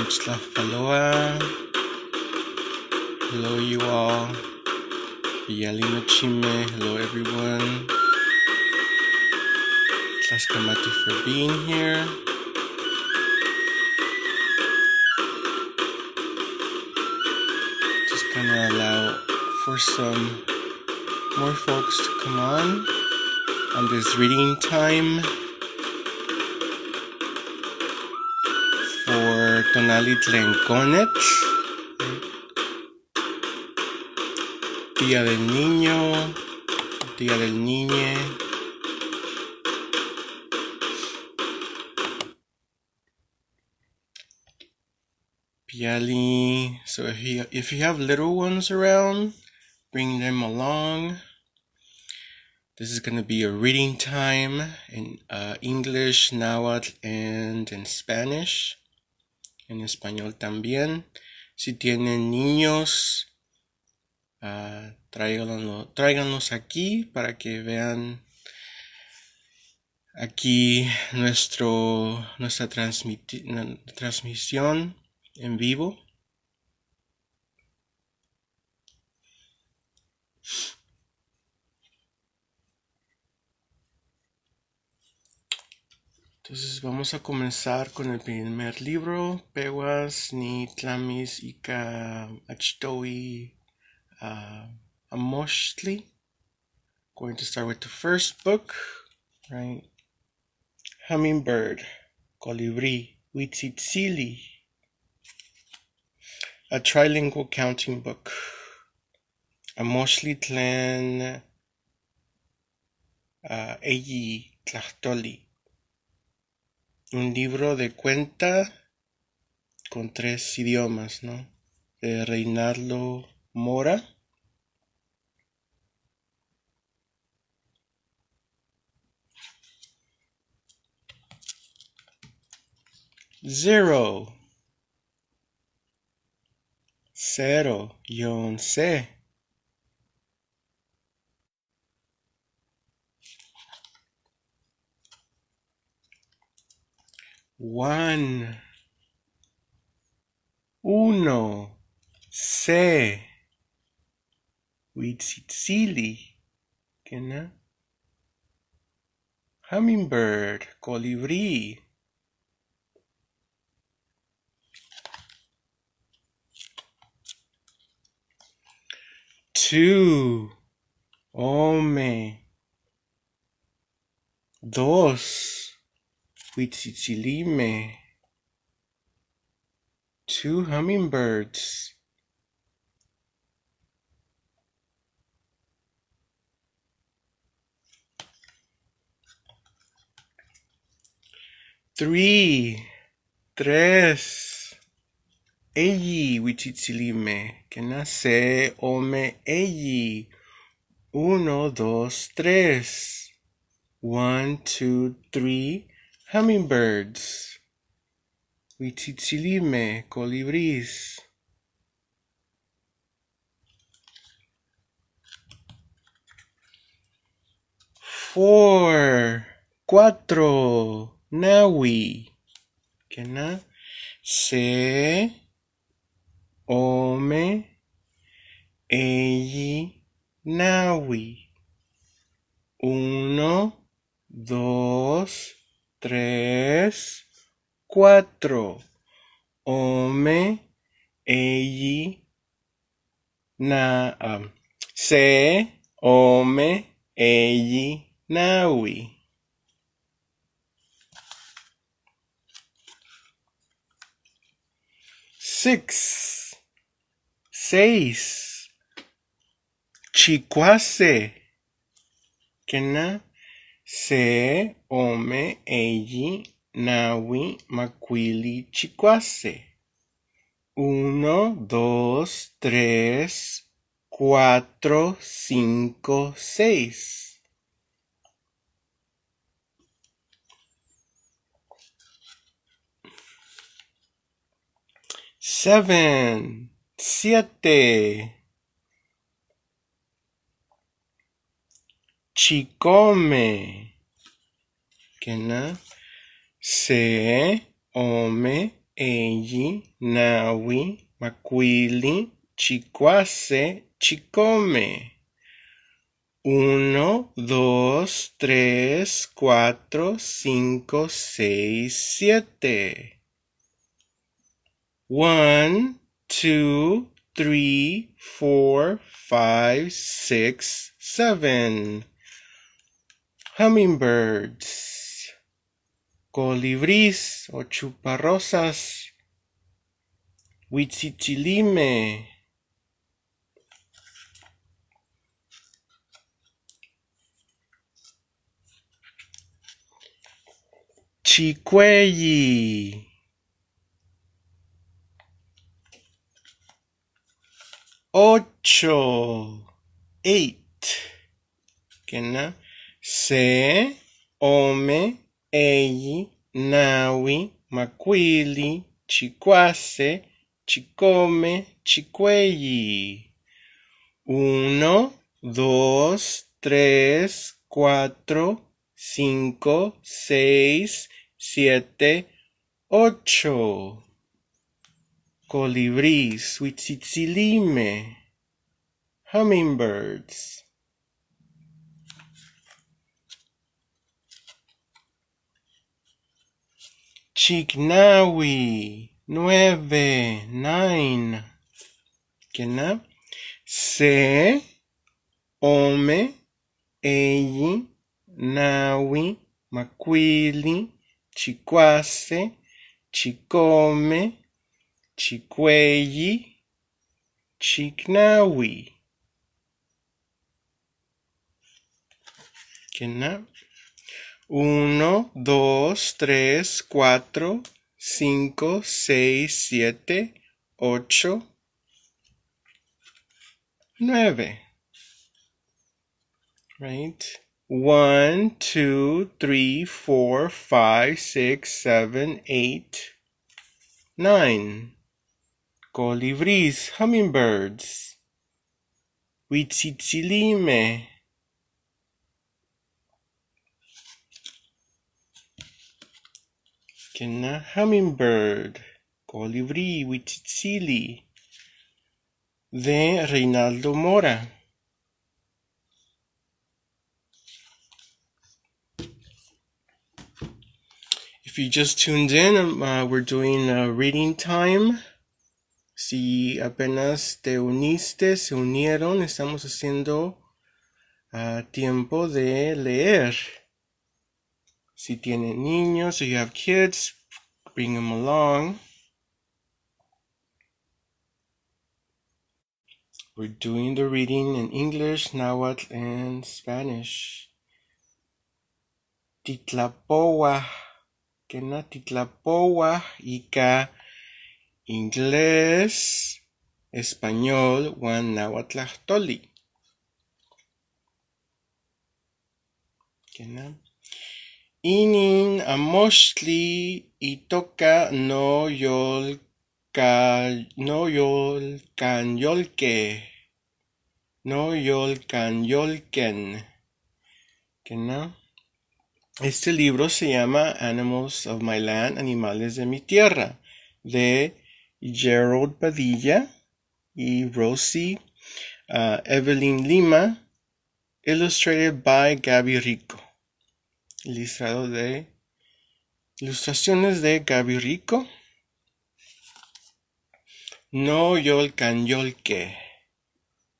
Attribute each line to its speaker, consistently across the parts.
Speaker 1: Nimechtlajpaloa. Hello you all. Piyali nochime. Hello everyone. Tlaxcamati for being here. Just gonna allow for some more folks to come on this reading time for Tonalli Tlen Conetl, Día del Niño, Día del Niñe. Piali. So if you have little ones around, bring them along. This is going to be a reading time in English, Nahuatl, and in Spanish. En español también. Si tienen niños, tráiganlos aquí para que vean aquí nuestra transmisión en vivo. Entonces vamos a comenzar con el primer libro, Pehuas ni Tlamis Ika Achtohui Amoxtli. Going to start with the first book, right? Hummingbird, Colibrí, Huitzitzili, a trilingual counting book. Amoxtli tlen Eyi Tlahtoli. Un libro de cuenta con 3 idiomas, ¿no? De Reinaldo Mora. 0. 0, yon C. 1. 1. C. Huitzitzili. ¿Qué? Hummingbird, colibrí. 2. Ome. 2. Huitzitzilime. 2 hummingbirds. 3. 3. Eyi, huitzitzilime. Que nace, ome, eyi. 1, 2, 3. 1, 2, 3. Hummingbirds. Huitzitzilime, colibrís. 4. 4. Nahui. Que na? Se, ome, eyi, nahui. 1, 2, 3, 4. Ome, eyi, na, se, ome, eyi, nahui. 6. 6. Chicuase. Kena. Se, ome, eyi, nahui, macuili, chicuase. 1, 2, 3, 4, 5, 6. 7, 7. Chicome. Kena. Se, ome, Eyi, nahui, macuili, chicuase, chicome. 1, 2, 3, 4, 5, 6, 7. 1, 2, 3, 4, 5, 6, 7. Hummingbirds. Colibrís o chuparrosas. Huitzitzilime. Chicueyi. 8. 8. Kena. Se, ome, eyi, nahui, macuili, chicuase, chicome, chicueyi. 1, 2, 3, 4, 5, 6, 7, 8. Colibrís, huitzitzilime, hummingbirds. Chicnahui, 9, 9. Kena. Se, ome, eyi, nahui, macuili, chicuase, chicome, chicueyi, chicnahui. Kena. 1, 2, 3, 4, 5, 6, 7, 8, 9. Right? 1, 2, 3, 4, 5, 6, 7, 8, 9. Colibrís, hummingbirds. Huitzitzilime. Kena hummingbird. Colibrí, huitzitzili. De Reinaldo Mora. If you just tuned in, we're doing a reading time. Si apenas te uniste, se unieron, estamos haciendo tiempo de leer. Si tienen niños, if you have kids, bring them along. We're doing the reading in English, Nahuatl, and Spanish. Titlapoa, kena titlapoa, ika inglés, español, huan náhuatl tlahtoli. Kena. Inin amoxtli itoka no yolcanyolque. No yolcanyolquen. Kena. Este libro se llama Animals of My Land, Animales de mi Tierra, de Gerald Padilla y Rosie Evelyn Lima, illustrated by Gaby Rico. Ilustrado de ilustraciones de Gaby Rico. No yolcanyolque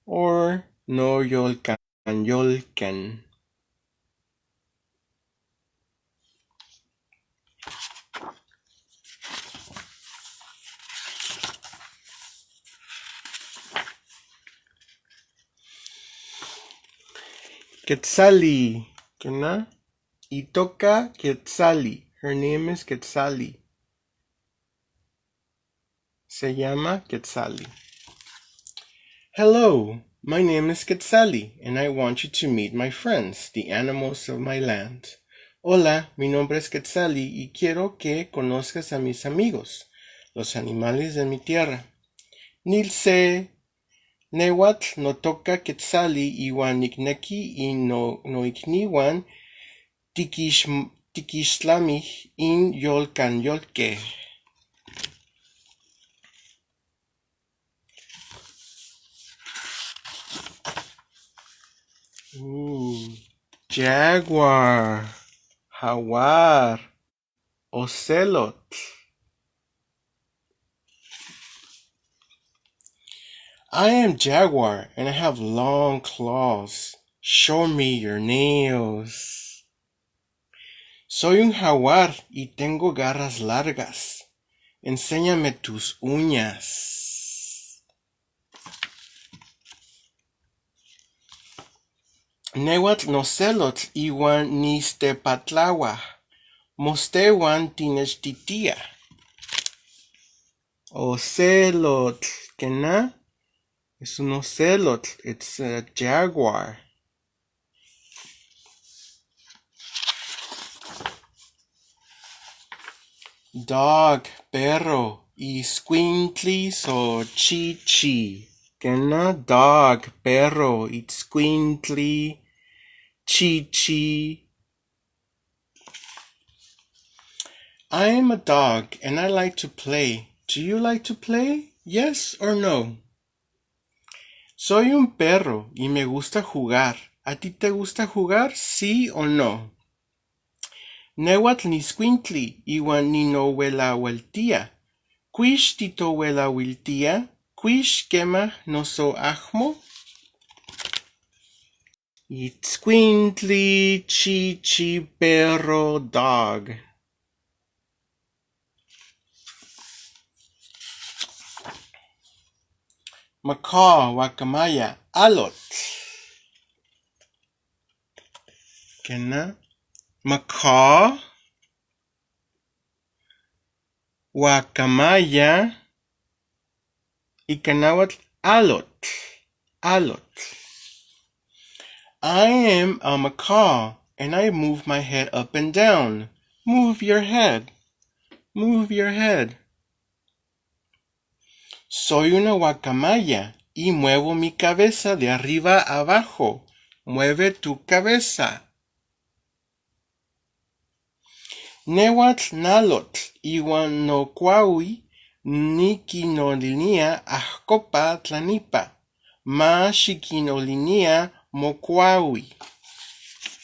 Speaker 1: or no yolcanyolquen. Quetzalli, Kena. Itoka Quetzalli. Her name is Quetzalli. Se llama Quetzalli. Hello, my name is Quetzalli, and I want you to meet my friends, the animals of my land. Hola, mi nombre es Quetzalli y quiero que conozcas a mis amigos, los animales de mi tierra. Nilse, Nehuatl notoka Quetzalli iwan nikneki noikniwan tikixtlamij in yolkanyolkej. Ooh, jaguar, jaguar, ocelotl. I am jaguar and I have long claws. Show me your nails. Soy un jaguar y tengo garras largas. Enséñame tus uñas. Nehhuatl nocelotl iuan nixtepatlaua. Mostehuan tinechtitia. Ocelotl, ¿quena? Es un ocelotl. It's a jaguar. Dog, perro, itzcuintli xochichi. ¿Quena? Dog, perro, itzcuintli, chichi. I am a dog and I like to play. Do you like to play? Yes or no? Soy un perro y me gusta jugar. ¿A ti te gusta jugar? ¿Sí o no? Nehhuatl niitzcuintli iuan ninouelauiltia. ¿Quix titouelauiltia? ¿Quix quemah noso acmo? Itzcuintli, chichi, perro, dog. Macaw, guacamaya, alotl. ¿Quena? Macaw, guacamaya, y náhuatl, alotl, alotl. I am a macaw and I move my head up and down. Move your head. Move your head. Soy una guacamaya y muevo mi cabeza de arriba a abajo. Mueve tu cabeza. Nehhuatl nalotl iuan nocuaui niquinolinia axcopa tlanipa. Ma xiquinolinia mocuaui.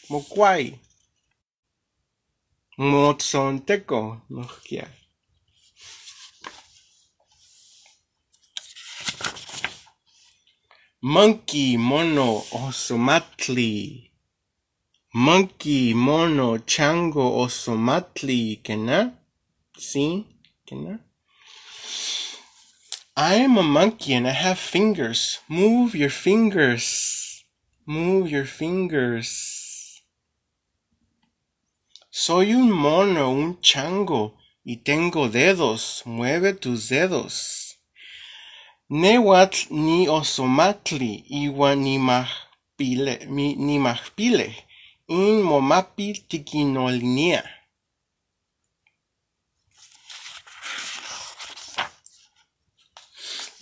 Speaker 1: Mocuai. Motzonteco nohquiya. Monkey, mono, osomatli. Monkey, mono, chango, osomatli. ¿Quena? Sí, ¿quena? I am a monkey and I have fingers. Move your fingers. Move your fingers. Soy un mono, un chango, y tengo dedos. Mueve tus dedos. Nehhuatl niosomatli iuan nimahpile. In momapil tiquinolinia.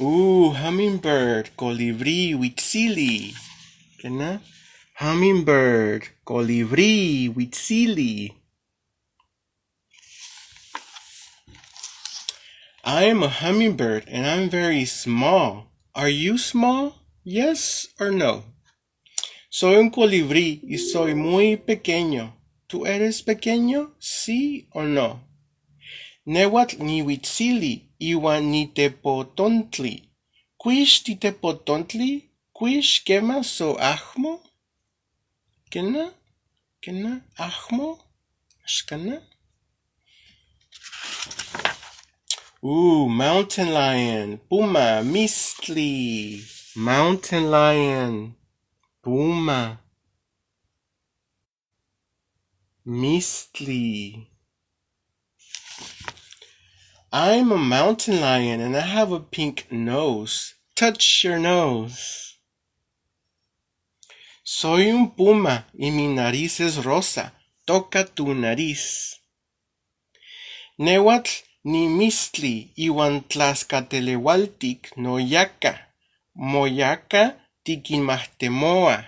Speaker 1: Ooh, hummingbird, colibrí, huitzili. ¿Quena? Hummingbird, colibrí, huitzili. I am a hummingbird and I'm very small. Are you small? Yes or no? Soy un colibrí y soy muy pequeño. ¿Tú eres pequeño? ¿Sí o no? Nehhuatl nihuitzili iuan nitepotontli. ¿Quix titepotontli? ¿Quix quema so acmo? ¿Quena? ¿Quena? ¿Acmo? ¿Axcana? Ooh, mountain lion, puma, miztli. Mountain lion, puma, miztli. I'm a mountain lion and I have a pink nose. Touch your nose. Soy un puma y mi nariz es rosa. Toca tu nariz. Nehhuatl nimiztli iuan tlascateleualtic noyaca. Moyaca tiquinmahtemoa.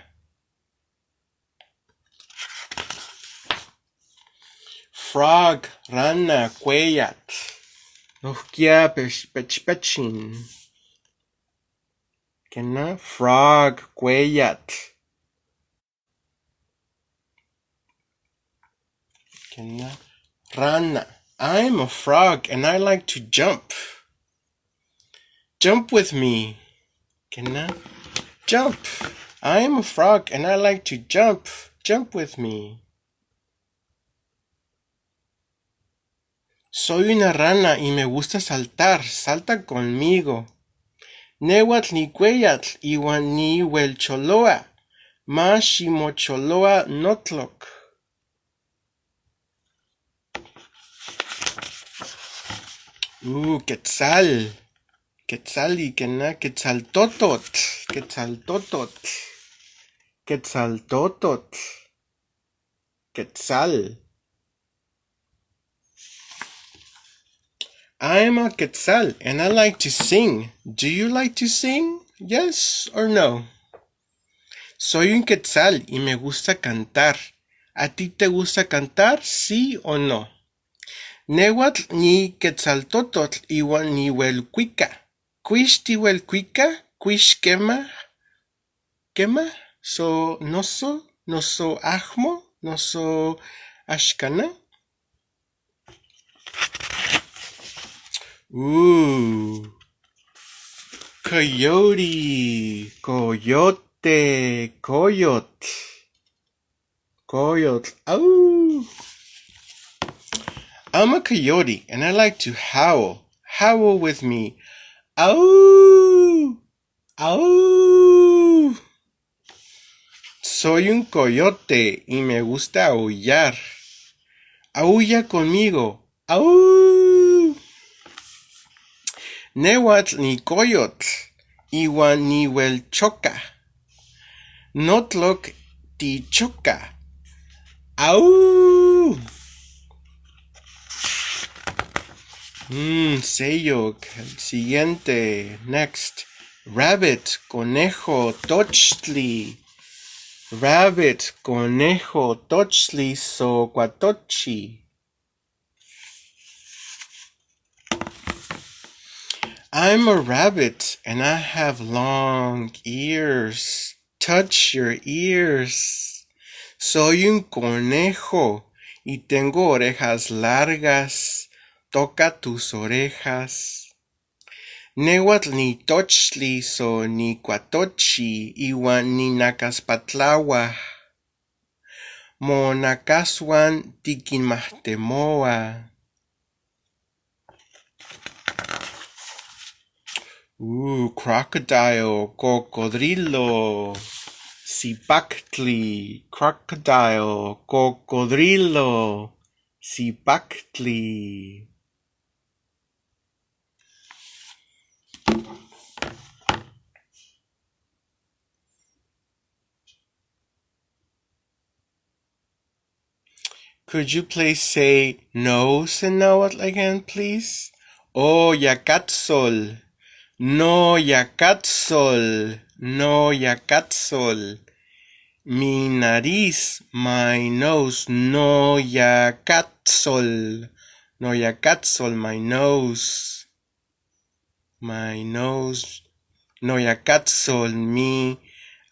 Speaker 1: Frog, rana, cueyatl. Nohquia pechpechin. ¿Quena? Frog, cueyatl. Rana. I'm a frog and I like to jump. Jump with me. Jump. I'm a frog and I like to jump. Jump with me. Soy una rana y me gusta saltar. Salta conmigo. Nehhuatl nicueyatl iuan niuelcholoa. Ma ximocholoa notloc. Quetzal. Quetzali, quetzaltototl, quetzaltototl, quetzaltototl, quetzal. I'm a quetzal and I like to sing. Do you like to sing? Yes or no? Soy un quetzal y me gusta cantar. ¿A ti te gusta cantar? ¿Sí o no? Nehhuatl ni quetzaltototl iuan niuelcuica. Cuix tiuelcuica, cuix quema, quema, so noso, noso ahmo, noso axcana. Ooh, coyote, coyote, coyotl, coyotl, oh. I'm a coyote and I like to howl. Howl with me. Ow! Ow! Soy un coyote y me gusta aullar. Aúlla conmigo. Ow! Nehhuatl nicoyotl iuan niuelchoca. Notloc tichoca. Ow! Seyok. Siguiente. Next. Rabbit, conejo, tochtli. Rabbit, conejo, tochtli, socuatochi. I'm a rabbit and I have long ears. Touch your ears. Soy un conejo y tengo orejas largas. Toca tus orejas. Nehhuatl nitochtli so nicuatochi iuan ninacaspatlauah. Monacasuan tiquinmahtemoa. Ooh, crocodile, cocodrilo, cipactli, crocodile, cocodrilo, cipactli. Could you please say no in Nahuatl again, please? Oh, yacatzol. No, yacatzol. No, yacatzol. Mi nariz, my nose. No, yacatzol. No, yacatzol, my nose. My nose. No, yacatzol, mi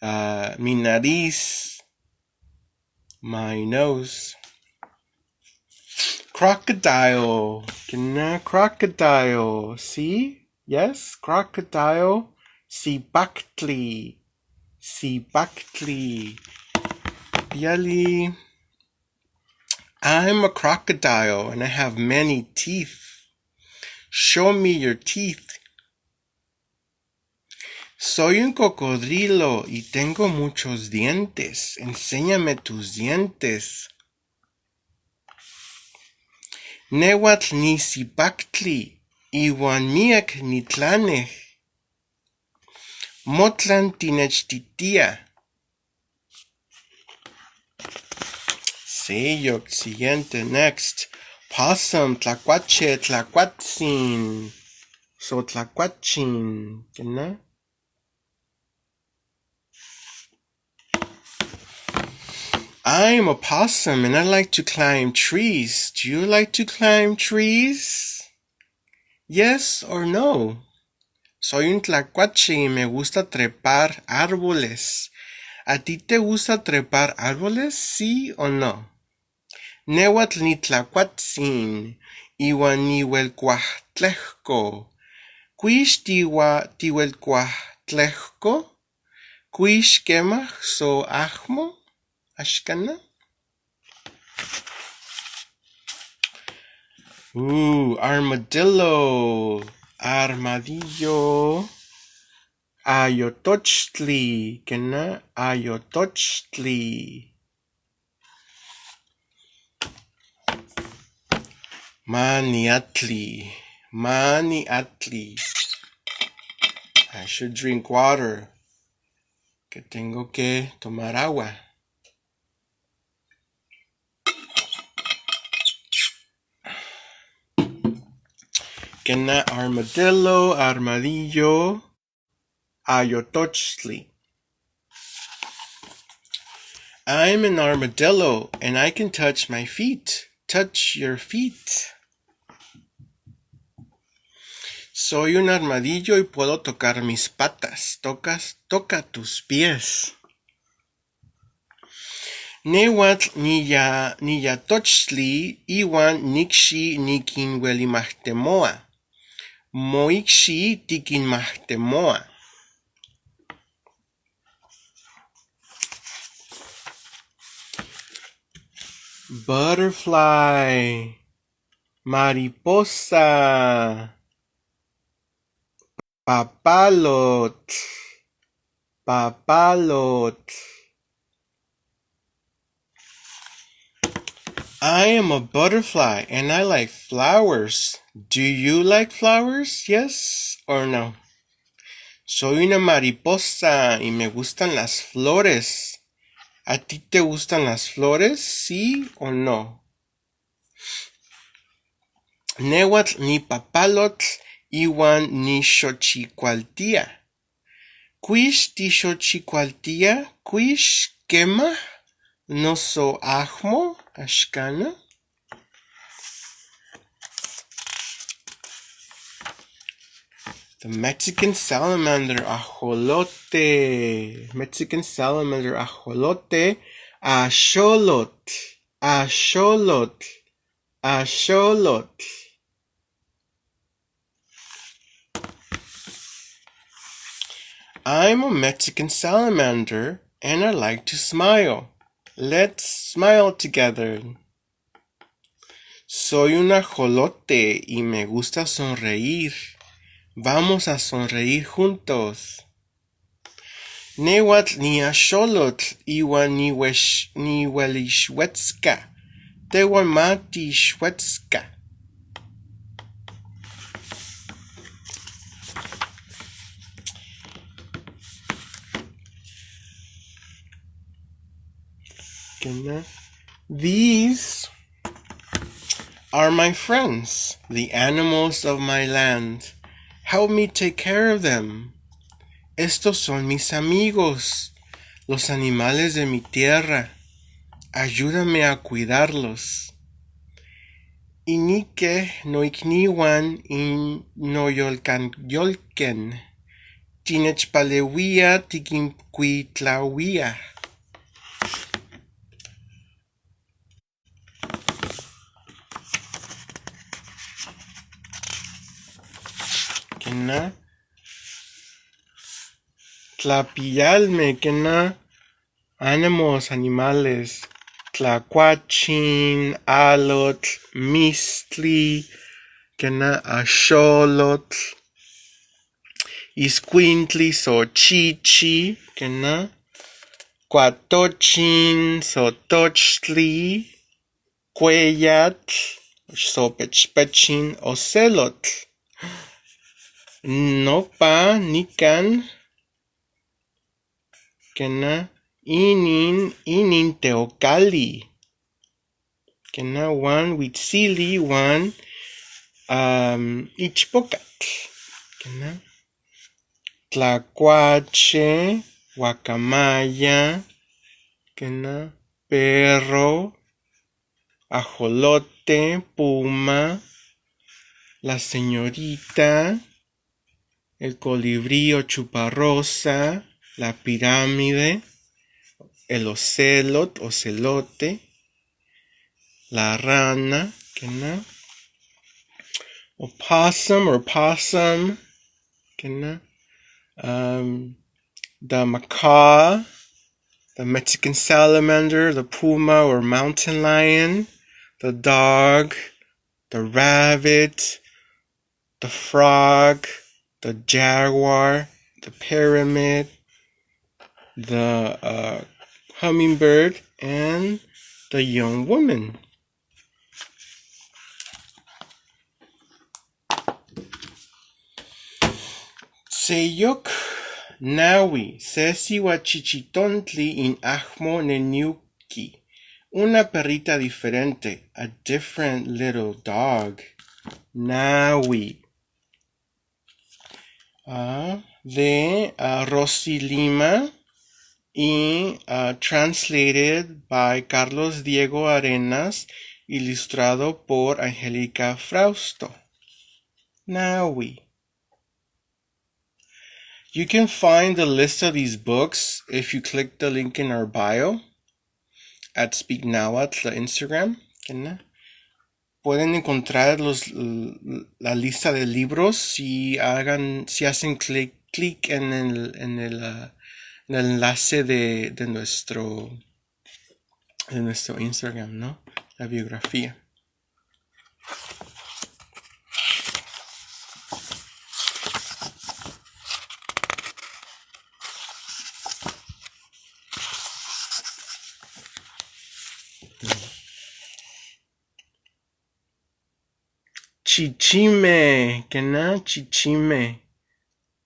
Speaker 1: nariz. My nose. Crocodile. Crocodile. See? Yes, crocodile. Cipactli. Cipactli. Yali. I'm a crocodile and I have many teeth. Show me your teeth. Soy un cocodrilo y tengo muchos dientes. Enséñame tus dientes. Nehhuatl nisipactli, iuan miac nitlaneh. Motlan tinechtitia. Seyok, siguiente, next. Possum, tlacuache, tlacuatzin. So tlacuachin, ¿no? I'm a possum and I like to climb trees. Do you like to climb trees? Yes or no? Soy un tlacuache y me gusta trepar árboles. ¿A ti te gusta trepar árboles? ¿Sí o no? Nehuatl nitlacuatzin ihuan nihuelcuajtlejco. Cuix tihuelcuajtlejco? Cuix quemah so acmo? Axcana? Ooh, armadillo, armadillo, ayotochtli, quena ayotochtli. Maniatli, maniatli. I should drink water. Que tengo que tomar agua. Quena armadillo, armadillo, ayotochtli. I'm an armadillo and I can touch my feet. Touch your feet. Soy un armadillo y puedo tocar mis patas. Toca tus pies. Nehuatl niyatochtli ihuan nicxi niquinuelimactemoa. Moicxi tiquinmactemoa. Butterfly, mariposa, papalotl, papalotl. I am a butterfly and I like flowers. Do you like flowers? Yes or no? Soy una mariposa y me gustan las flores. ¿A ti te gustan las flores? ¿Sí o no? Nehuatl ni papalotl ihuan nixochicualtia. Cuix tixochicualtia? Cuix quemah? Noso acmo? Axcana? The Mexican salamander, ajolote. Mexican salamander, ajolote. Axolotl, axolotl, axolotl. I'm a Mexican salamander and I like to smile. Let's smile together. Soy un ajolote y me gusta sonreír. Vamos a sonreír juntos. Nehuatl ni axolotl iuan niuelixhuetzca. Tehuan ma tixhuetzca. These are my friends, the animals of my land. Help me take care of them. Estos son mis amigos, los animales de mi tierra. Ayúdame a cuidarlos. Inique noicnihuan innoyolcanyolquen. Tinechpaleuia tiquincuitlauia. Quena tlapiyalme, quena animals, animales, tlacuachin, alotl, mistli, quena axolotl, iscuintli, xochichi, quena cuatochin, xotochtli, cueyatl, xopechpechin, ocelotl. Nopa nican quena inin teocalli. Quena huan huitzili huan ichpocatl. Quena tlacuache, guacamaya, quena perro, ajolote, puma, la señorita, el colibrí o chuparrosa, la pirámide, el ocelot, ocelote, La rana, quena. Opossum or possum, quena. The macaw, the Mexican salamander, the puma or mountain lion, the dog, the rabbit, the frog, the jaguar, the pyramid, the hummingbird, and the young woman. Seyok nahui, se sihuachichitontli in ahmo neniuqui. Una perrita diferente, a different little dog. Nahui. De Rosy Lima y translated by Carlos Diego Arenas, ilustrado por Angélica Frausto. Nahui. You can find the list of these books if you click the link in our bio at Speak Nahuatl, the Instagram. Pueden encontrar la lista de libros si hacen clic en el enlace de nuestro Instagram, ¿no? La biografía. Chichime, quena chichime,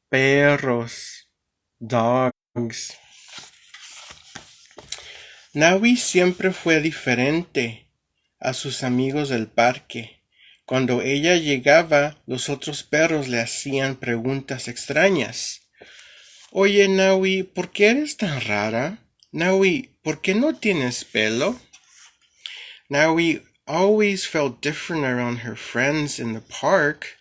Speaker 1: perros, dogs. Nahui siempre fue diferente a sus amigos del parque. Cuando ella llegaba, los otros perros le hacían preguntas extrañas. Oye, Nahui, ¿por qué eres tan rara? Nahui, ¿por qué no tienes pelo? Nahui always felt different around her friends in the park.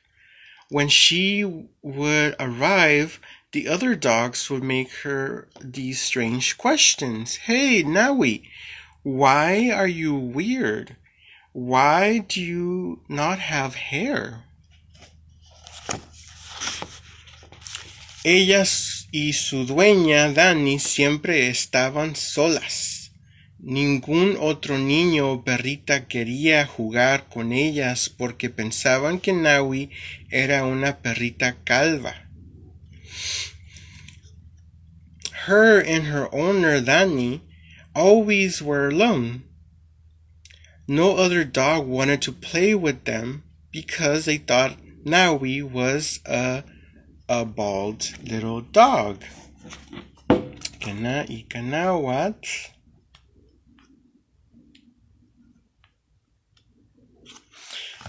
Speaker 1: When she would arrive, the other dogs would make her these strange questions. Hey, Nahui, why are you weird? Why do you not have hair? Ella y su dueña, Dani, siempre estaban solas. Ningún otro niño o perrita quería jugar con ellas porque pensaban que Nahui era una perrita calva. Her and her owner, Dani, always were alone. No other dog wanted to play with them because they thought Nahui was a bald little dog. Kana ikanawatl.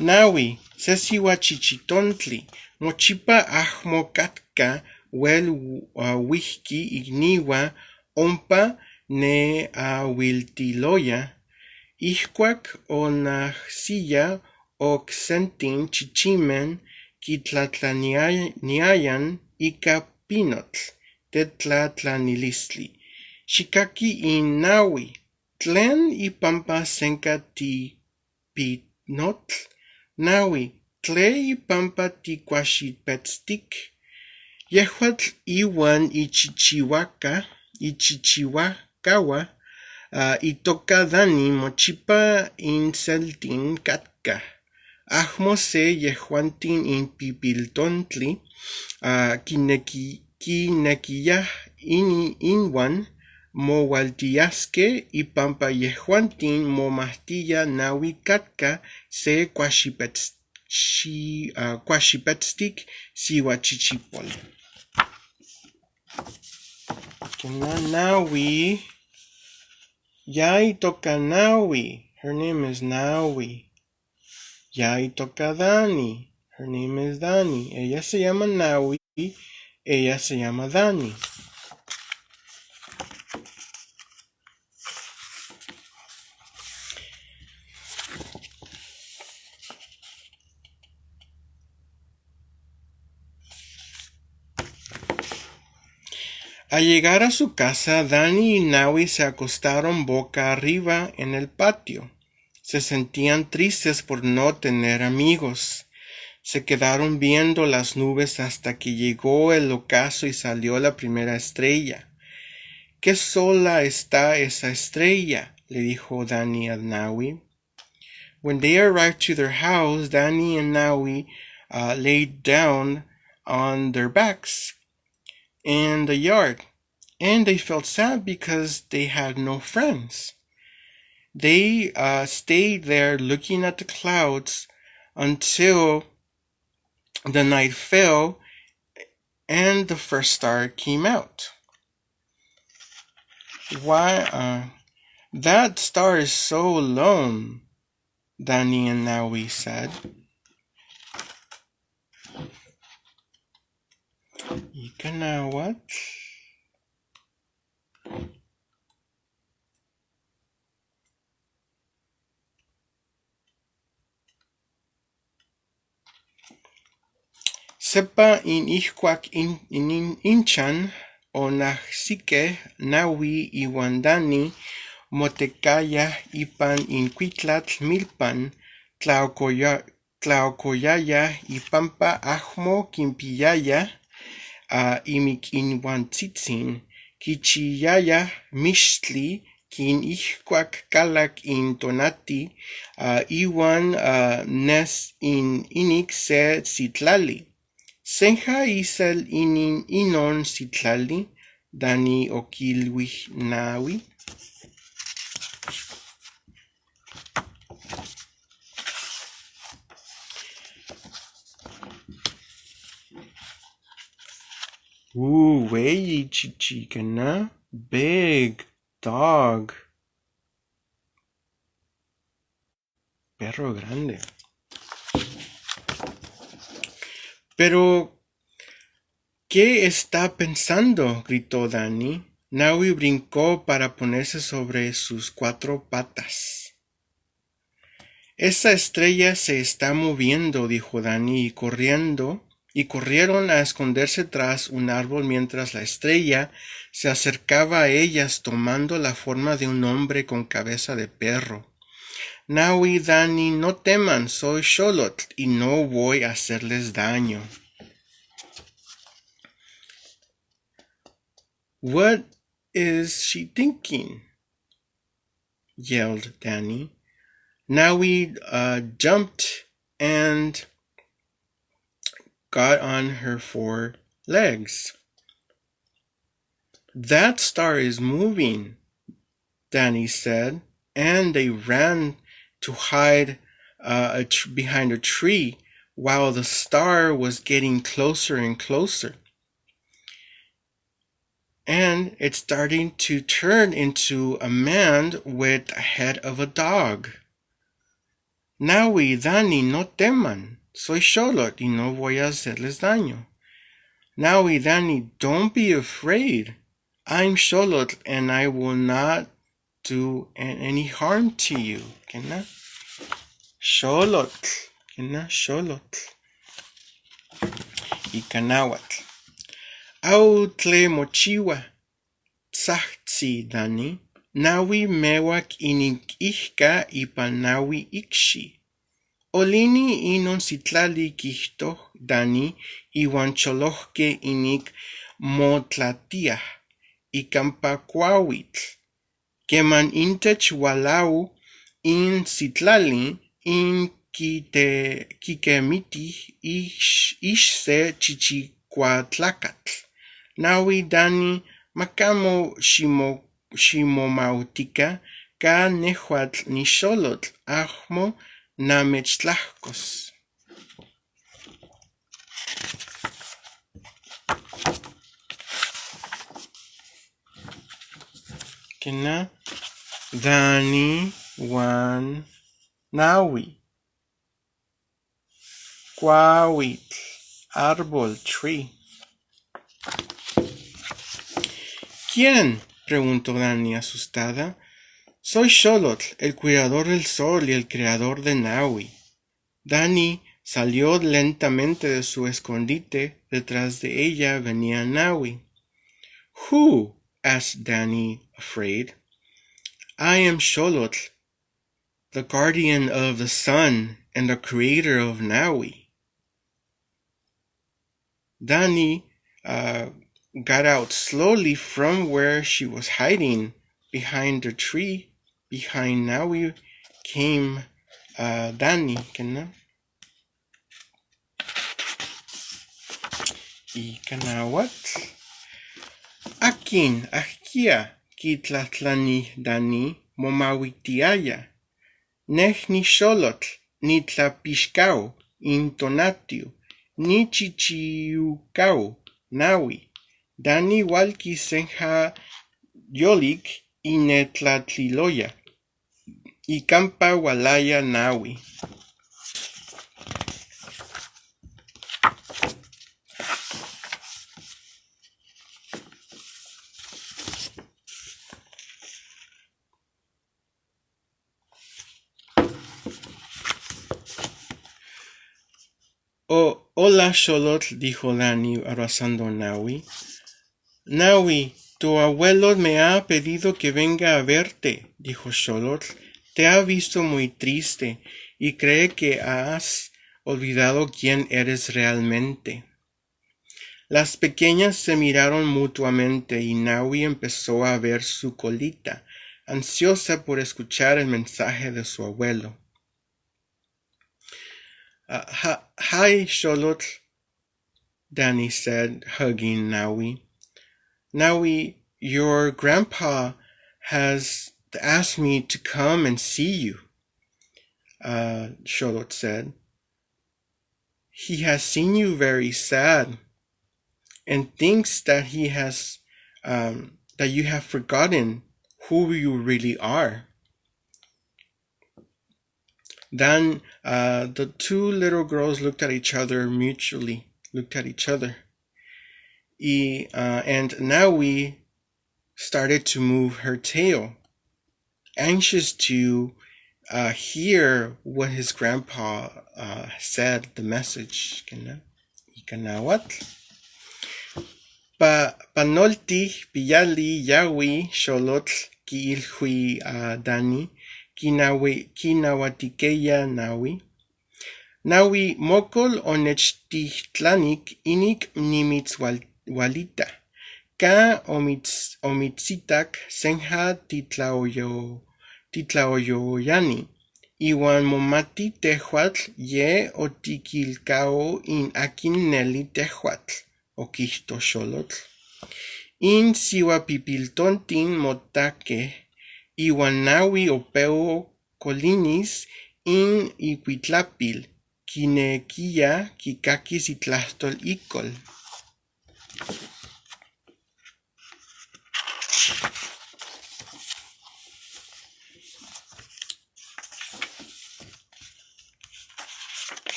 Speaker 1: Nahui, se sihuachichitontli, mochipa ahmo katka wel uijki ikniua ompa neauiltiloya, ijkuak onajsiya oksentin chichimen kitlatlaniayan ika pinotl, tetlatlanilistli. Xikaki in Nahui, tlen ipampa senka tipinotl? Nahui, tle ipampa tikuaxipetstik? Yehuatl iuan ichichiuakaua, itoka Dani mochipa inseltin katka. Ahmo se yehuantin in pipiltontli, kinekiyaj inuan moualtiyaske ipampa yehuantin momajtiya Nahui katka se kuaxipetstik sihuachichipol. Nahui, ya itoka Nahui. Her name is Nahui. Ya itoka Dani. Her name is Dani. Ella se llama Nahui. Ella se llama Dani. Al llegar a su casa, Dani y Nahui se acostaron boca arriba en el patio. Se sentían tristes por no tener amigos. Se quedaron viendo las nubes hasta que llegó el ocaso y salió la primera estrella. "¡Qué sola está esa estrella!", le dijo Dani a Nahui. When they arrived to their house, Danny and Nahui laid down on their backs in the yard, and they felt sad because they had no friends. They stayed there looking at the clouds until the night fell and the first star came out. "Why, that star is so alone," Danny and Nahui said. Ika nahuatl. Sepa in ijcuac inchan onajsique, Nahui ihuan Dani motecayaj ipan in cuitlatl milpan, tlaocoyayaj ipampa amo quinpiyayaj imiquihuantzitzin, quichiyayaj mixtli quen ijcuac calac in tonati ihuan nes inic se sitlali. "¿Senja isel inon sitlali?" Dani oquilhui Nahui. Hueyi chichicana, big dog. Perro grande. "Pero, ¿qué está pensando?", gritó Dani. Nahui brincó para ponerse sobre sus cuatro patas. "Esa estrella se está moviendo", dijo Dani, y corrieron a esconderse tras un árbol mientras la estrella se acercaba a ellas tomando la forma de un hombre con cabeza de perro. "Nahui, Dani, no teman, soy Xolotl y no voy a hacerles daño." "What is she thinking?" yelled Danny. Nahui jumped and got on her four legs. "That star is moving," Danny said, and they ran to hide behind a tree while the star was getting closer and closer. And it's starting to turn into a man with the head of a dog. "Nahui, Dani, no teman. Soy Xolotl y no voy a hacerles daño." "Nahui, Dani, don't be afraid. I'm Xolotl and I will not do any harm to you." Kena? Xolotl. Kena Xolotl. Ika nahuatl. "Autle mochiwa, tzajtzi Dani. Nahui mehuac inic ipan nahui icxi. Olini inon sitlali," quiijto Dani ihuan cholojque inic motlatiaj icampa cuahuitl. "Queman intech hualau in sitlali, inquiquemitij ix se chichicuatlacatl. Nahui, Dani, macamo ximomautica, ca nehuatl nixolotl amo namechtlajcos." Kena Dani huan Nahui. Cuahuitl, árbol, tree. "¿Quién?", preguntó Dani asustada. "Soy Xolotl, el cuidador del sol y el creador de Nahui." Dani salió lentamente de su escondite. Detrás de ella venía Nahui. "Who?" asked Danny, afraid. "I am Xolotl, the guardian of the sun and the creator of Naui. Dani got out slowly from where she was hiding behind the tree. Behind Naui came Dani. Kena. Ika nahuatl. Akin, ajquia, quitlajtlani Dani momahuitiaya. Neh nixolotl, nitlapixcao in Tonatiuh, nichichiucao naui. Dani hualqui senja yolik inetlatliloya. Icampa hualaya naui. Oh, hola, Xolotl, dijo Dani abrazando a Naui. Naui, tu abuelo me ha pedido que venga a verte, dijo Xolotl. Te ha visto muy triste y cree que has olvidado quién eres realmente. Las pequeñas se miraron mutuamente y Naui empezó a ver su colita, ansiosa por escuchar el mensaje de su abuelo. Hi, Xolotl, Danny said, hugging Naui. Naui, your grandpa has asked me to come and see you, Xolotl said. He has seen you very sad and thinks that he has that you have forgotten who you really are. Then the two little girls looked at each other mutually, looked at each other. And Naui started to move her tail, anxious to hear what his grandpa said, the message. Ika nahuatl. Panolti piyali yaui xolotl quiilhui Dani quinahuatiqueya Naui. Naui mocol onechtitlanik inik nimitzhualita. Ka omitzitak senja titlaoyoyani. Iwan momati tejuatl ye otiquilcao in akin neli tejuatl, oquihto Xolotl. In sihuapipiltontin motake iwan Naui opeu colinis in icuitlapil, quinequiya quicaquis itlahtol icol.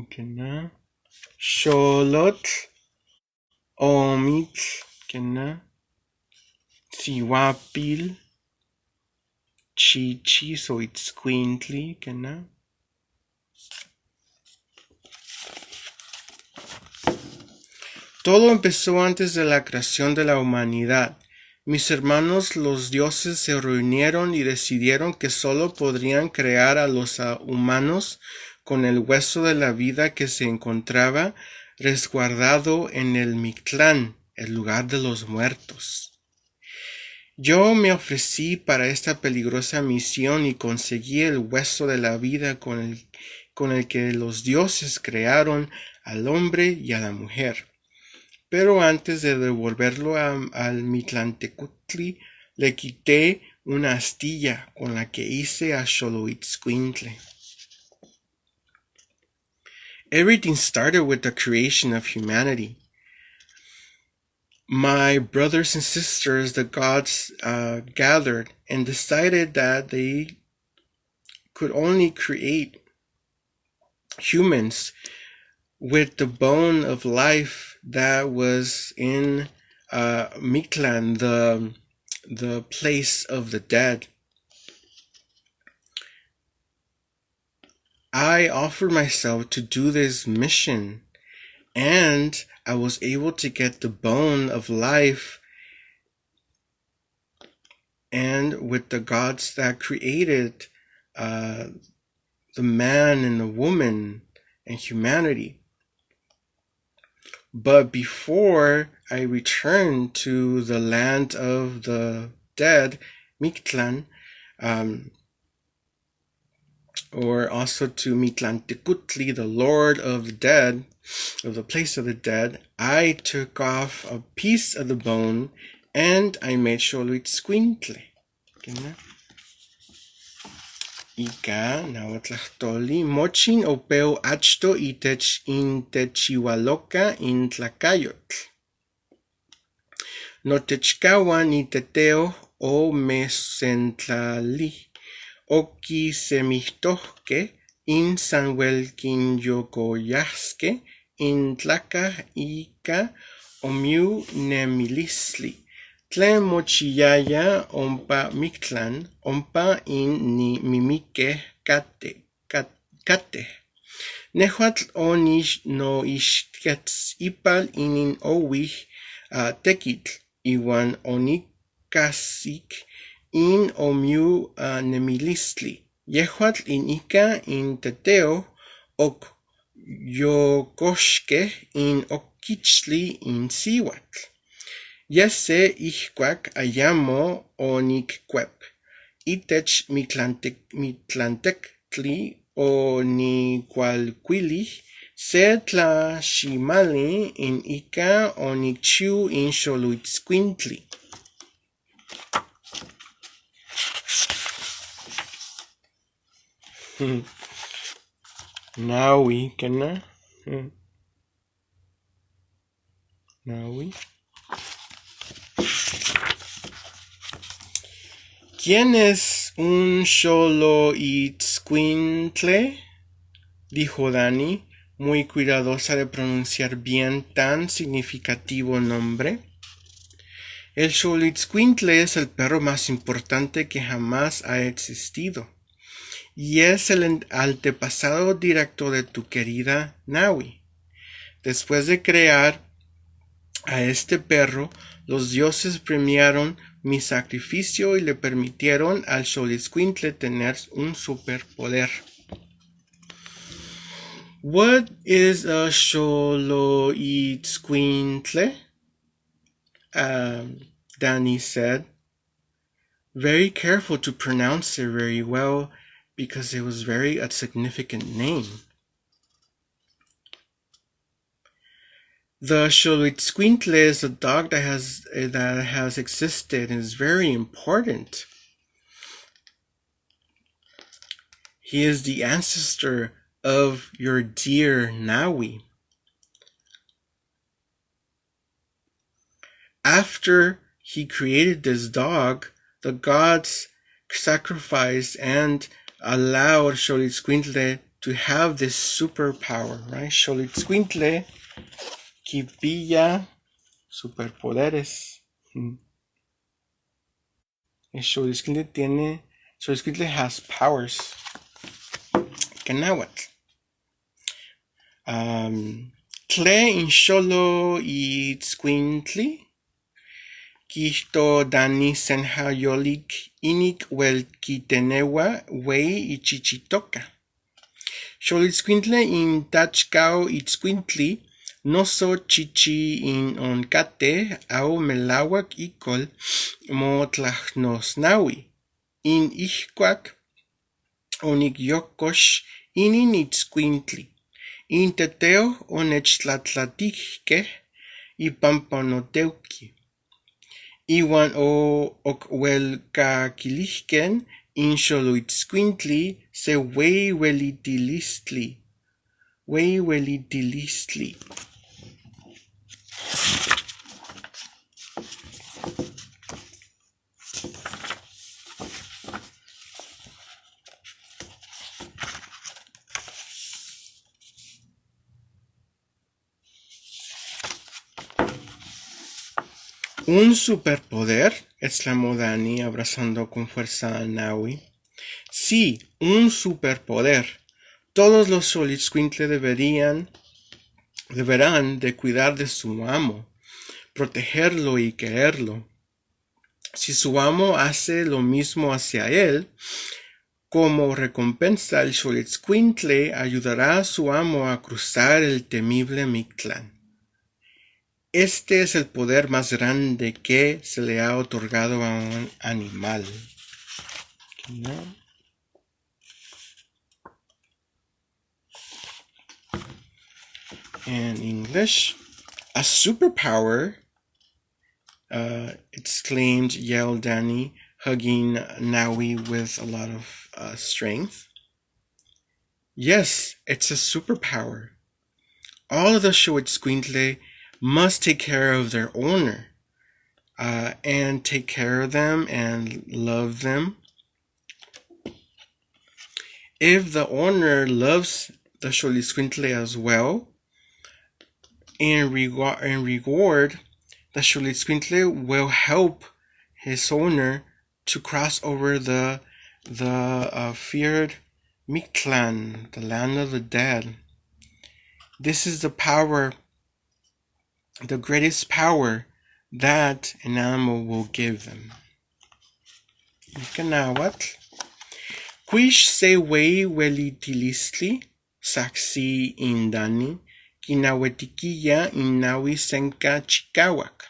Speaker 1: Kena. Xolotl, omitl, kena. Sihuapil, chichi, so it's itzcuintli, kena. Todo empezó antes de la creación de la humanidad. Mis hermanos los dioses se reunieron y decidieron que solo podrían crear a los humanos con el hueso de la vida que se encontraba resguardado en el Mictlán, el lugar de los muertos. Yo me ofrecí para esta peligrosa misión y conseguí el hueso de la vida con el que los dioses crearon al hombre y a la mujer. Pero antes de devolverlo al Mictlantecuhtli, le quité una astilla con la que hice a Xoloitzcuintle. Everything started with the creation of humanity. My brothers and sisters, the gods, gathered and decided that they could only create humans with the bone of life that was in Mictlan, the place of the dead. I offered myself to do this mission, and I was able to get the bone of life and with the gods that created the man and the woman and humanity. But before I returned to the land of the dead, Mictlan, or also to Mictlantecuhtli, the lord of the dead, of the place of the dead, I took off a piece of the bone and I made Xoloitzcuintle. Ika nahuatlahtoli mochin opeu achto itech intechihualoca in tlacayotl. Notechcahuan niteteo o mesentlali oquisemijtohque in sanwel quinyocoyasque in tlacah ica omiu nemilistli. Tlen mochiyaya ompa Mictlan, ompa in mimiqueh cateh. Nehuatl oninoixquetz ipal inin ouij tequitl, iuan onicahsic in omiu nemilistli. Yehuatl in ica in teteo oc yocoxqueh in oquichtli in sihuatl. Yese ihcuac ayamo oniccuep. Itech Mictlantectli onicualcuilih se tlaximali in ica onicchiu in Xoloitzcuintli. Naui, ¿qué? Naui. ¿Quién es un Xoloitzcuintle? Dijo Dani, muy cuidadosa de pronunciar bien tan significativo nombre. El Xoloitzcuintle es el perro más importante que jamás ha existido, y es el antepasado directo de tu querida Naui. Después de crear a este perro, los dioses premiaron mi sacrificio y le permitieron al Xoloitzcuintle tener un superpoder. What is a Xoloitzcuintle? Danny said, very careful to pronounce it very well because it was very a significant name. The Xoloitzcuintle is a dog that has existed and is very important. He is the ancestor of your dear Naui. After he created this dog, the gods sacrificed and allowed Xoloitzcuintle to have this superpower, right? Xoloitzcuintle quipilla superpoderes. El Xoloitzcuintle tiene, Xoloitzcuintle has powers. Náhuatl. Tle in Xoloitzcuintli, quihto Dani senja yolik inik welquitenewa wey ichichitoca. Xoloitzcuintle in tachcao itzcuintli, noso chichi in oncate au melauac icol motlajnosnaui. In ihcuac onicyocox inin itzcuintli. In teteo onechtlatlatijqueh ipampa noteuqui. Iuan ocuelcaquilihquen in Xoloitzcuintli se wey huelitilistli. Wey huelitilistli. ¿Un superpoder? Exclamó Dani, abrazando con fuerza a Naui. Sí, un superpoder. Todos los Xoloitzcuintle deberán de cuidar de su amo, protegerlo y quererlo. Si su amo hace lo mismo hacia él, como recompensa el Xoloitzcuintle ayudará a su amo a cruzar el temible Mictlán. Este es el poder más grande que se le ha otorgado a un animal. ¿No? In English, a superpower, exclaimed, yelled Danny, hugging Naui with a lot of strength. Yes, it's a superpower. All of the Xoloitzcuintle must take care of their owner and take care of them and love them. If the owner loves the Xoloitzcuintle as well, in reward, the Xoloitzcuintle will help his owner to cross over the feared Mictlan, the land of the dead. This is the power, the greatest power that an animal will give them. Ica nahuatl. Cuix se hueyi huelitilistli, sacsi in Dani, quinahuetiquiya in nahui senca chicahuac.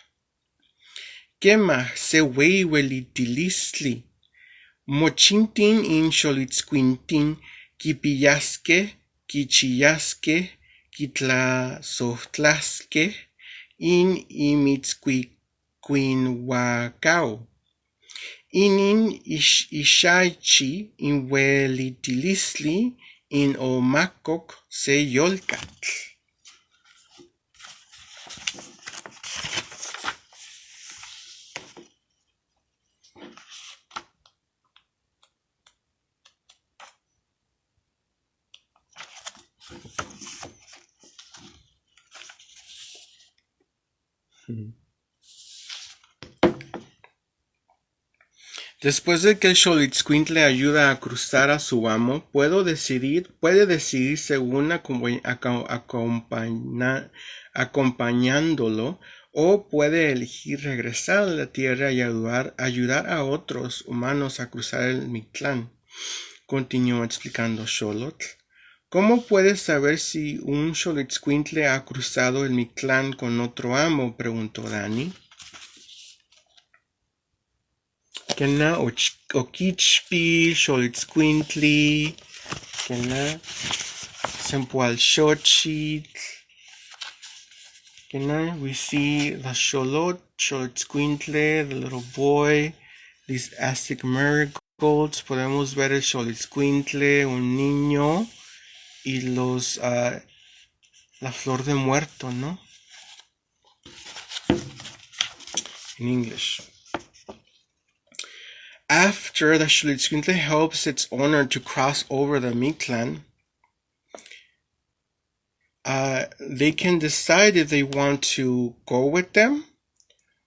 Speaker 1: Quema se hueyi huelitilistli. Mochintin in xoloitzcuintin quipiyasque, quichiyasque, quitlazohtlasque in imitzcuicuinuacao. Inin ixachi in huelitilistli in omacoc se yolcatl. Después de que el Xoloitzcuintle ayuda a cruzar a su amo, puede decidir según acompañándolo, o puede elegir regresar a la tierra y ayudar a otros humanos a cruzar el Mictlán, continuó explicando Xolotl. ¿Cómo puedes saber si un Xoloitzcuintle ha cruzado el Mictlán con otro amo?, preguntó Dani. Kena oquichpil, Xoloitzcuintli, kena Cempoalxochitl. Kena we see the Xolotl, Xoloitzcuintle, the little boy, these Aztec marigolds. Podemos ver el Xoloitzcuintle, un niño, y los la flor de muerto, ¿no? In English. After the Xoloitzcuintle helps its owner to cross over the Mictlan, they can decide if they want to go with them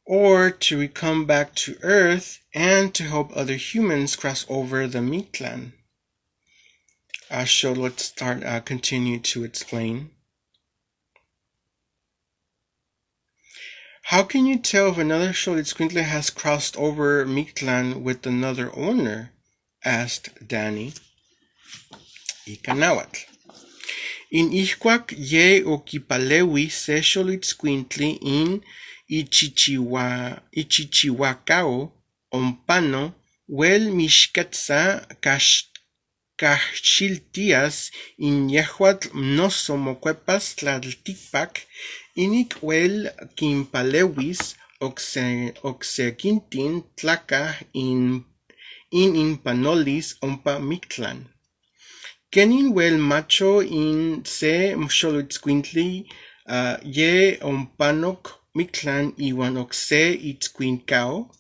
Speaker 1: or to come back to Earth and to help other humans cross over the Mictlan. So let's continue to explain. How can you tell if another Xoloitzcuintle has crossed over Mictlan with another owner? Asked Danny. Ica nahuatl. In ihcuac ye oquipaleui se Xoloitzcuintli in ichichihuacao ompano uel mixquetza cahxiltias in yehuatl noso mocuepas tlalticpac inic uel quinpaleuis ocsequintin tlacah in inpanolis ompa Mictlan. Quenin uel macho in se Xoloitzcuintli ye ompanoc Mictlan iuan ocse itzcuincao?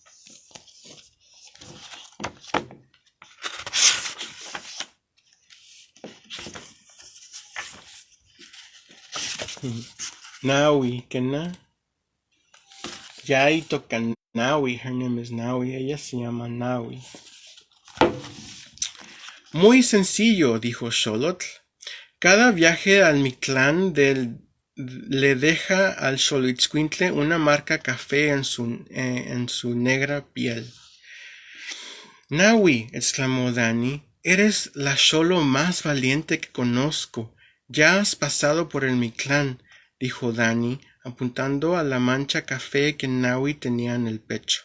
Speaker 1: Naui, kena. Ya toca Naui. Her name is Naui. Ella se llama Naui. Muy sencillo, dijo Xolotl. Cada viaje al Mictlán del le deja al xoloitzcuintle una marca café en su negra piel. "Nahui", exclamó Dani, "eres la xolo más valiente que conozco. Ya has pasado por el Mictlán", dijo Dani, apuntando a la mancha café que Nahui tenía en el pecho.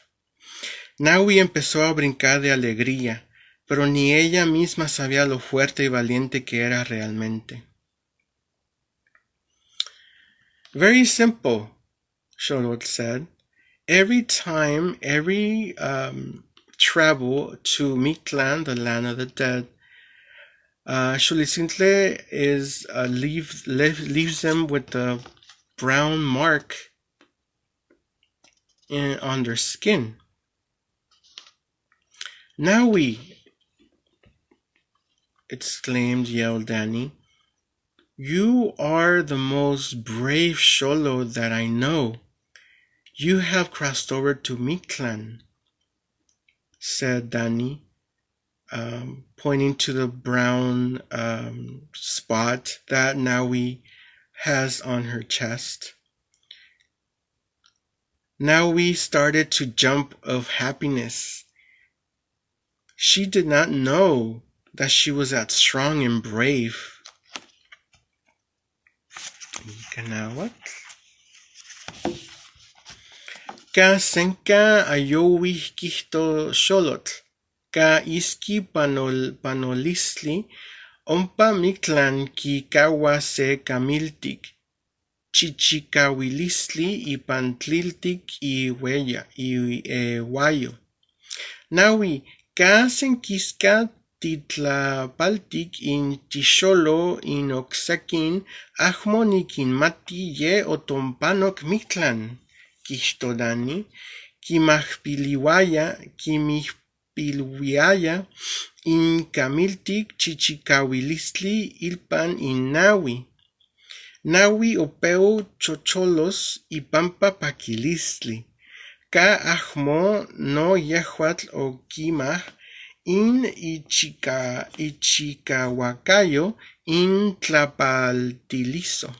Speaker 1: Nahui empezó a brincar de alegría, pero ni ella misma sabía lo fuerte y valiente que era realmente. "Very simple", Xolotl said. "Every time, every travel to Mictlan, the land of the dead, Xoloitzcuintle is leaves them with the brown mark on their skin. "Nahui", exclaimed, yelled Danny. "You are the most brave Xolo that I know. You have crossed over to Mictlan", said Danny, pointing to the brown spot that Nahui has on her chest. Nahui started to jump of happiness. She did not know that she was that strong and brave. Náhuatl. Ka senka ayouij quihto Xolotl, ka iski panolistli, ompa Mictlan quicahua se camiltic, chichicauilistli ipan tliltic iehuayo. Nahui, ka senquisca titlapaltic in tixolo in oksequin amo niquinmati ye otonpanoc Mictlan, quihto Dani, quimijpiluiaya in camiltic chichicauilistli ilpan in Nahui. Nahui opeu chocholos ipampa paquilistli. Ka amo no yehuatl oquimaj in ichicahuacayo in tlapaltiliso.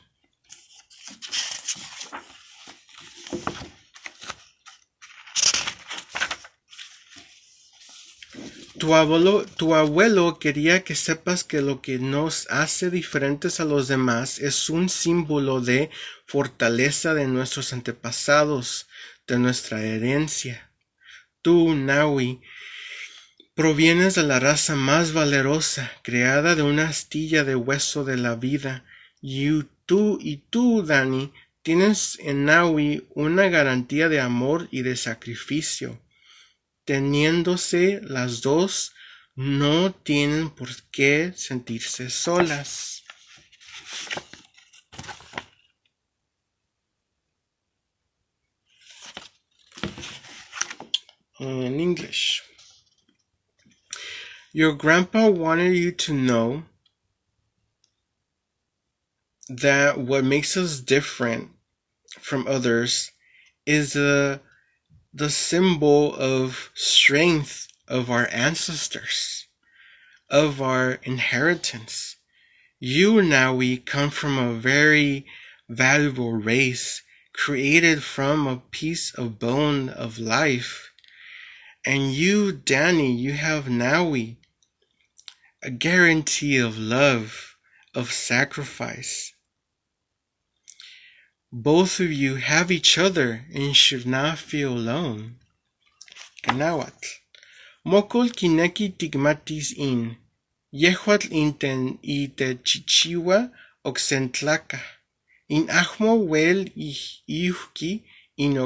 Speaker 1: Tu abuelo quería que sepas que lo que nos hace diferentes a los demás es un símbolo de fortaleza de nuestros antepasados, de nuestra herencia. Tú, Nahui, provienes de la raza más valerosa, creada de una astilla de hueso de la vida. Y tú, Dani, tienes en Nahui una garantía de amor y de sacrificio. Teniéndose las dos, no tienen por qué sentirse solas. In English. Your grandpa wanted you to know that what makes us different from others is the symbol of strength of our ancestors, of our inheritance. You, Nahui, come from a very valuable race created from a piece of bone of life. And you, Danny, you have Nahui, a guarantee of love, of sacrifice. Both of you have each other and should not feel alone. Náhuatl. Mocol quinequi ticmatis in. Yehuatl inten itechchichihua ocsentlacah. In amo uel ihqui in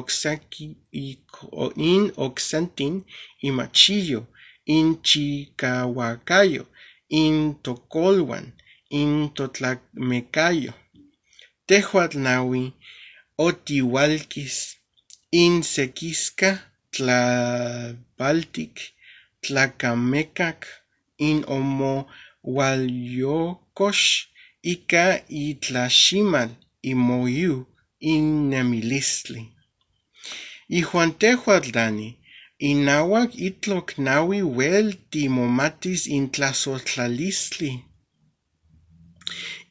Speaker 1: ocsentin imachiyo, in chicahuacayo, in tocoluan, in totlamecayo. Tehuatl Nahui otihualquis in sequisca tlapaltic tlacamecac in omohualyocox ica itlaximal imoyu in nemilistli. Ihuan tehuatl, Dani, inahuac itloc Nahui uel timomatis in tlasojtlalistli.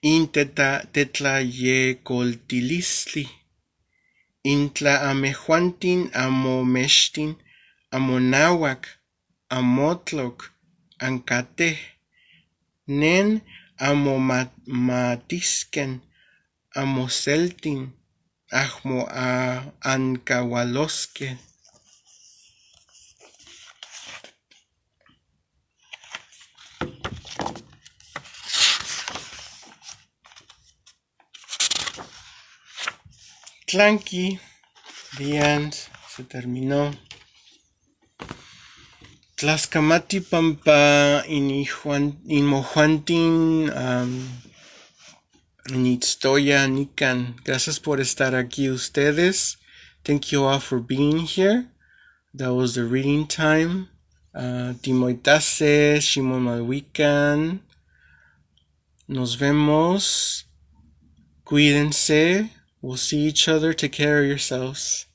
Speaker 1: In tetlayecoltilistli. Intla anmejuantin anmomechtin amonauac amotloc ancateh nen anmomatisken amoseltin amo ancahualosque. Tlanqui, the end, se terminó. Tlascamati pampa inmojuantin initztoya nican. Gracias por estar aquí ustedes. Thank you all for being here. That was the reading time. Timoitase, Ximomahuican. Nos vemos. Cuídense. We'll see each other. Take care of yourselves.